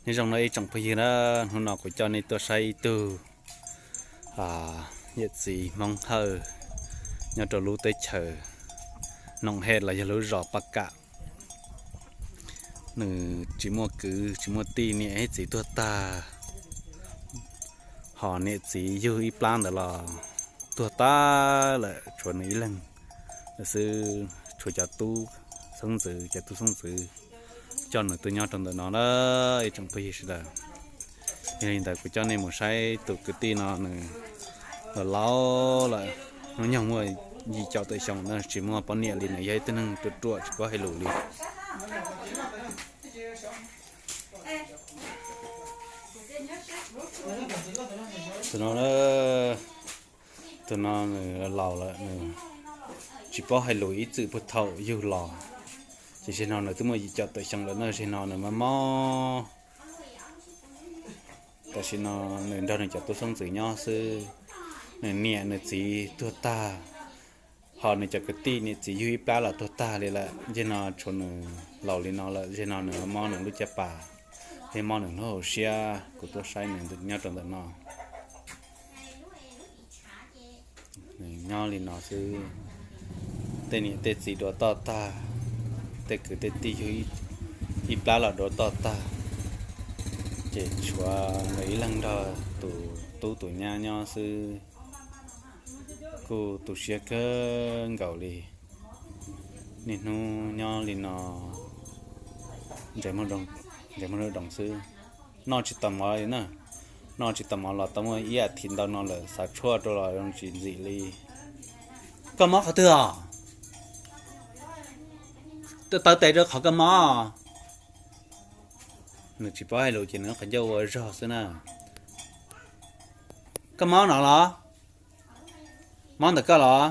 Nyob zoo no ib tsoom phooj ywg na, hnub no kuv coj nej tuaj saib ib tug yawm txiv Hmoob Hawj nyob rau lub teb chaws Noom Hej los yog lub zos Paj Kam. Nws tsis muaj kwv tsis muaj tij, niam thiab txiv tuag tag, ho niam txiv yug ib plab ntawd los tuag tag lawm, tshuav nws ib leeg lawm xwb. Tshuav cov tub xeeb ntxwv, cov tub xeeb ntxwv coj nws tuaj nyob rau ntawm no na ib tsoom phooj ywg sawv daws. Yog li ntawd kuv coj nej mus saib tus kwv tij no, nws los laus lawm, hnub nyoog muaj yim caum tawm xyoo na, tsis muaj poj niam li, nws yog ib tug neeg ruam ruam tsis paub hais lus li. Tus no, tus no nws laus lawm, nws tsis paub hais lus ib txwm puag thaum yug los, ces zaum no nws twb muaj yim caum tawm xyoo lawm na, zaum no nws mob mob. Tam sim no nws nrog nws cov tub xeeb ntxwv nyob xwb, nws niam nws txiv tuag tag, ho nws cov kwv tij niam txiv yug ib plab los tuag tag li lawm. Zaum no tshuav nws laus li no lawm, zaum no nws mob nws lub caj pas thiab mob nws lub hauv siab, kuv tuaj saib nws nyob rau ntawm no. Nws nyob li no xwb, tej niam tej txiv dua toj tag, tej kwv tej tij yug ib plab los dua toj tag, ces tshuav nws ib leeg nrog tus tub tus nyab nyob xwb. Kuj tu siab kawg nkaus li, niaj hnub nyob li no ntsais muag doog xwb, noj tsis tau mov li na. Noj tsis tau mov los tau muaj ib as thiv ntau no lawm, xav tshuaj rau los zoo tsis ntxim li. Koj mob qhov twg os? Taw tes rau qhov koj mob. Nws tsis paub hais lus ces nws qhov ncauj ua zog xwb na. Koj mob no los? Mob ntawm koj los?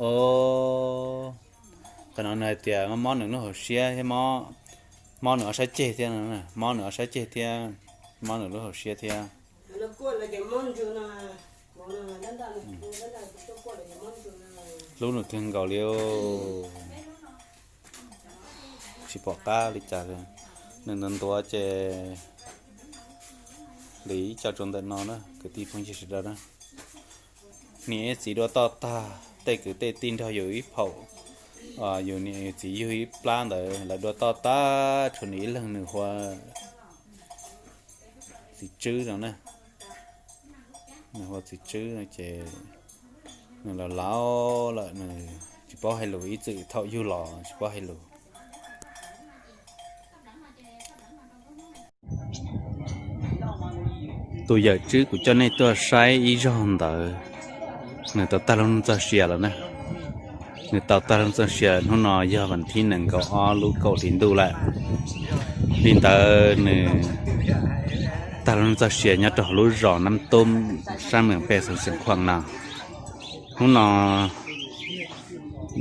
O, qhov no nws hais tias mob nws lub hauv siab thiab, mob nws ob sab ceg thiab, mob nws ob sab ceg thiab, mob nws lub hauv siab thiab. Hlub nws kawg nkaus li, tsis pom qab li cas li. Nws ntuav ntuav ces li ib co rau ntawm no na, kwv tij phooj ywg sawv daws na. Niam txiv dua toj tag, tej kwv tej tij nrog yus ib phaum, yus niam yus txiv yug ib plab ntawd lawv dua toj tag, tshuav nws ib leeg, nws hu ua Txiv Tswb no na. Nws hu ua Txiv Tswb no ces nws los laus lawm, nws tsis paub hais lus, ib txwm thaum yug los tsis paub hais lus. Tus yawm Tswb kuv coj nej tuaj saib ib zaug ntawd, nws tau tag lub neej txoj sia lawm na. Nws tau tag lub neej txoj sia hnub no yog vas thib nees nkaum ob lub kaum hli ntuj lawm. Li ntawd nws tag lub neej txoj sia nyob rau hauv lub zos Nab Tub, sab Mees Pej, xeev Xeev Khuam no. Hnub no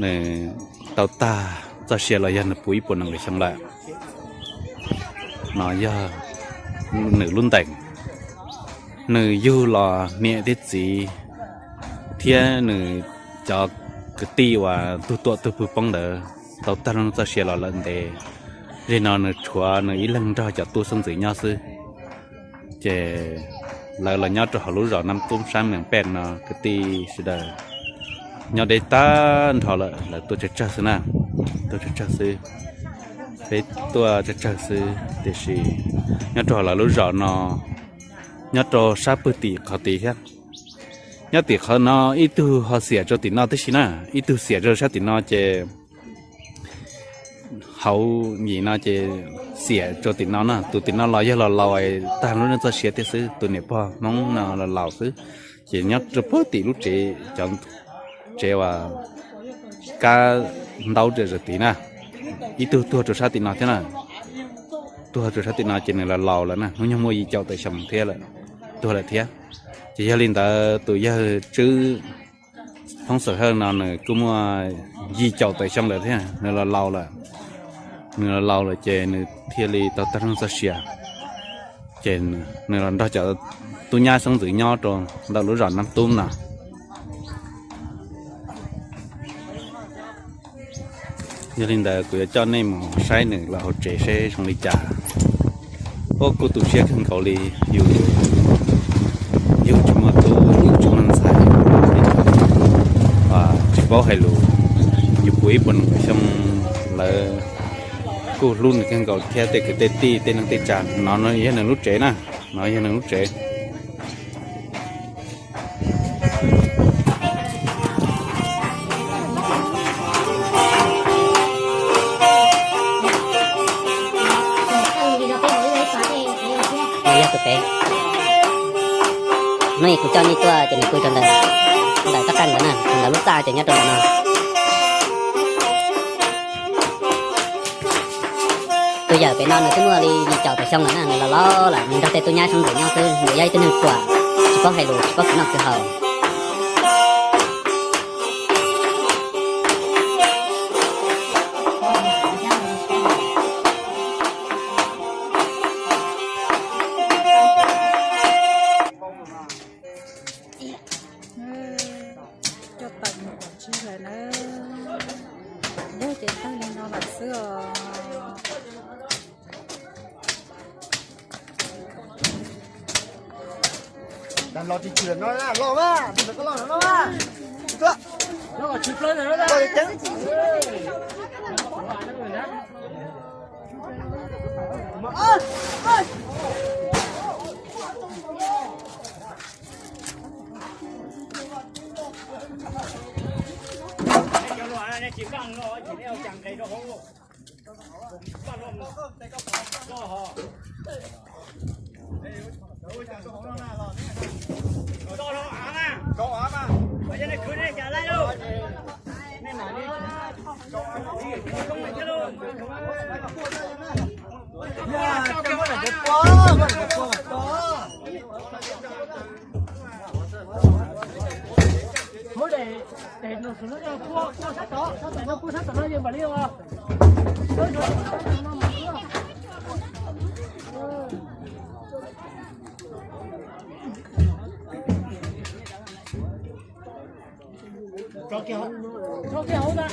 nws tau tag txoj sia los yog nws puv ib puas nees nkaum xyoo lawm. No yog nws lub ntees. Nws yug los niam thiab txiv thiab nws cov kwv tij uas tug tuam tug pw poob ntawd tau tag lub neej txoj sia los lawm ntev. Zim no nws tshuav nws ib leeg nrog cov tub xeeb ntxwv nyob xwb. Ces lawv los nyob rau hauv lub zos Nab Tub, sab Mees Pej no, kwv tij sawv daws nyob deb tag nrho lawm, lawv tuaj tsawg tsawg xwb na, tuaj tsawg tsawg xwb. Peb tuaj tsawg tsawg xwb, tiam sis nyob rau lawv lub zos no, nyob rau sab pwg tim qhov tid thiab. Nyob tim qhov no ib tug ho xiam rau tim no tib si na, ib tug xiam rau sab tim no ces hauv yim no ces xiam rau tim no na. Tus tim no los yog los laus, tag lub neej txoj sia thiab xwb, tus niam pog Hmoob no los laus xwb. Ces nyob rau pwg tim lub tsev, cov tsev uas kab ntaub rau tim na, ib tug tuag rau sab tim no thiab na. Tuag rau sab tim no ces nws los laus lawm na, hnub nyoog muaj yim caum tawm xyoo thiab lawm, tuag lawm thiab. Ces yog li ntawd tus yawg Tswb Hmoob Xeem Hawj no nws kuj muaj yim caum tawm xyoo lawm thiab, nws los laus lawm. Nws los laus lawm ces nws thiaj li tau tag lub neej txoj sia. Ces nws los nrog cov tub nyab xeeb ntxwv nyob rau ntawm lub zos Nab Tub no. Yog li ntawd kuv yuav coj nej mus saib nws lawv hauv tsev seb zoo li cas. Kuj tu siab kawg nkaus li, yus, yus tsis muaj tub, yus tsis muaj ntxhais, tsis paub hais lus, yus puv ib puas xyoo, lawv kuj hlub nws kawg nkaus thiab tej kwv tej tij tej neej tej tsa. No no yog nws lub tsev na, no yog nws lub tsev. Yog tus pem, hnub kuv coj nej tuaj ces nws pw rau ntawm, ntawm txoj qab ntawd na, ntawm lub txaj ces nyob rau ntawm no. Tus yawm pem no nws twb muaj li yim caum tawm xyoo lawm na, nws los laus lawm, nws nrog tej tub nyab sib ntsib nyob xwb, nws yog ib tug neeg ruam, tsis paub hais lus, tsis paub khwv noj khwv haus. Coj tawm mus kom tseg lawm na. Yog ces tag li no lawm xwb os. Los tis chim no, los mas, tis koj los no mas. Muab de, de nws xwb, puab sab tod, sab tod no, puab sab tod no yeej npaum li os. Tso kiag hauv na.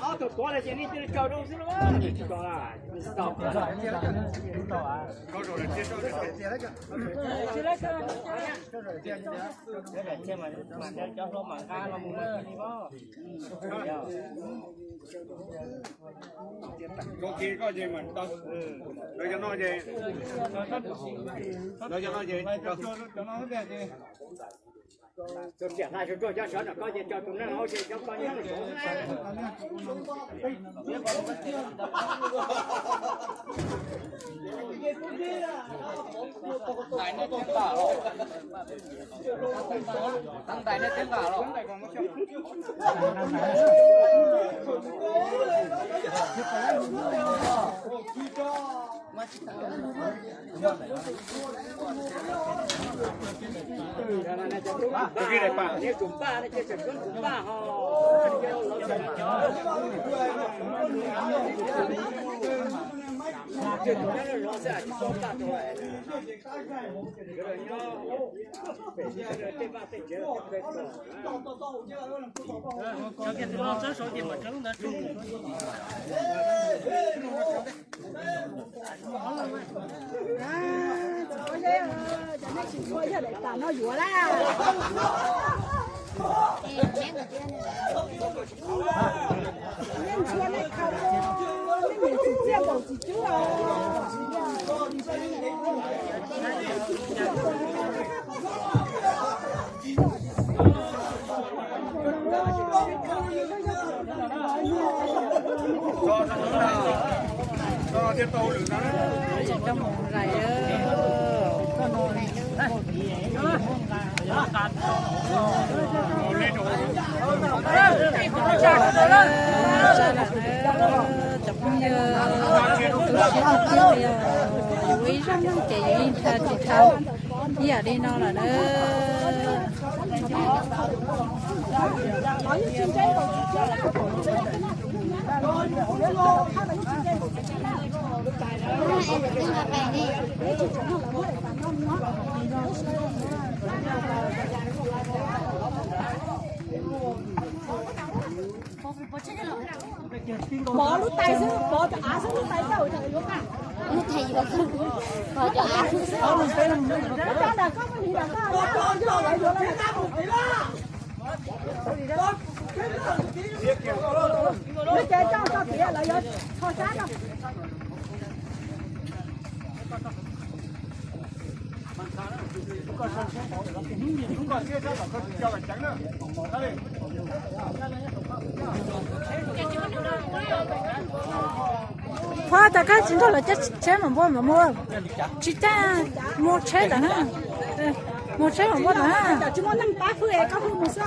Ob tug tuav no ces nej cia li tsaws rau xwb los. Cov hluas mas nqa los mus li os. Koj kiag koj ces mam tau. Lawv cov no ces, lawv cov no ces, cov no ces. Tus riam hla tsuag tsuag cov sawv nram koj ces tso tus neeg hauv ces cov koj yeej tsis. Tais nej twb nqa los. Tsis paub zeb, cov nej tsis tshua yog daim pam no yuav lawm. Nej ntshua nej khaws, nej niam txiv txiaj npaum tsis cub os. Tsis tau mus lais. Cov phooj ywg, tus siab tus phooj ywg, yus ua ib zaj neeg ces yus yeej dhau tsis dhau ib yam li no lawm na. Pov lub tais xwb, pov av xwb lub tais tau yuav qa. Phauj, tas koj tsis nrog lawv cab tsheb mam npua mam mus. Tsis cab, mus tsheb tas na. Mus tsheb mam npua tas na.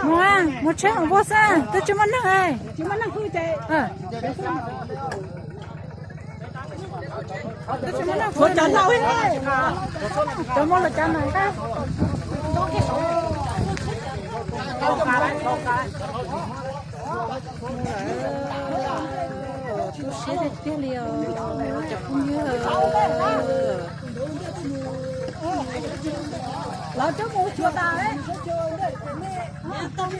Mus, mus tsheb mam npua xwb, twb tsis muaj neeg. Twb tsis muaj neeg, cov muaj los cab na. Tu siab tiag tiag li os cov phooj ywg. Lawv twb mus tsuas tas, tsuas tas,